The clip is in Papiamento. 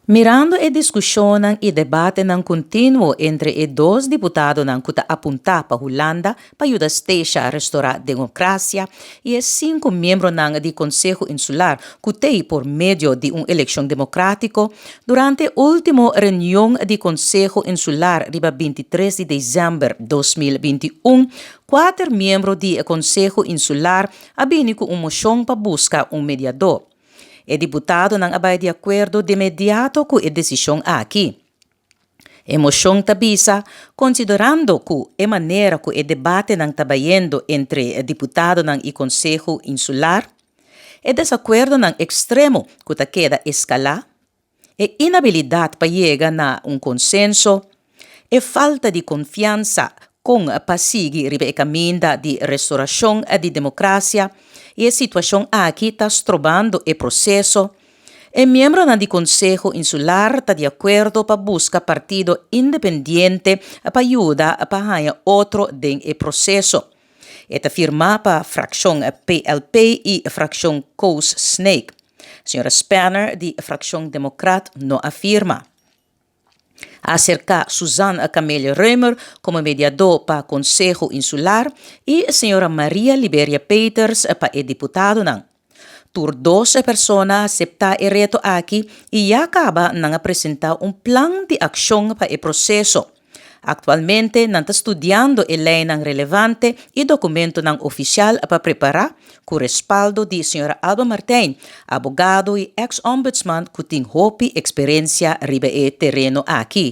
Mirando e diskushonnan i debatenan kontinuo entre e dos diputadonan ku ta apuntá pa Hulanda pa yuda Statia restorá demokrasia i e sinku miembronan di Konseho Insular ku t'ei por medio di un elekshon demokrátiko, durante e último reunion di Konseho Insular riba 23 di desèmber 2021, kuater miembro di e Konseho Insular a bini ku un moshon pa buska un mediadó. E diputadonan a bai di akuerdo demediato ku e desishon aki. E moshon ta bisa, konsiderando ku e manera ku e debatenan ta bayendo entre e diputadonan i Konseho Insular, e desakuerdonan ekstremo ku ta keda eskalá, e inabilidat pa yega na un konsenso, e falta di konfiansa kon pa sigui riba e kaminda di restorashon di demokrasia i e situashon aki ta strobando e proseso, e miembronan di Konseho Insular ta di akuerdo pa buska partido independiente pa yuda pa haña otro den e proseso. E ta firmá pa frakshon PLP i frakshon Koos Sneek. Señora Spanner di frakshon Demokrat no a firma. A aserká Suzanne Camelia Römer komo mediadó pa Konseho Insular i señora Maria Liberia Peters pa e diputadonan. Tur dos persona a aseptá e reto aki i ya kaba nan a presentá un plan di akshon pa e proseso. Aktualmente nan ta studiando e leinan relevante i dokumentonan ofisial pa prepará, ku respaldo di señora Alba Martijn, abogado i eks-ombudsman ku tin hopi eksperensia riba e tereno aki.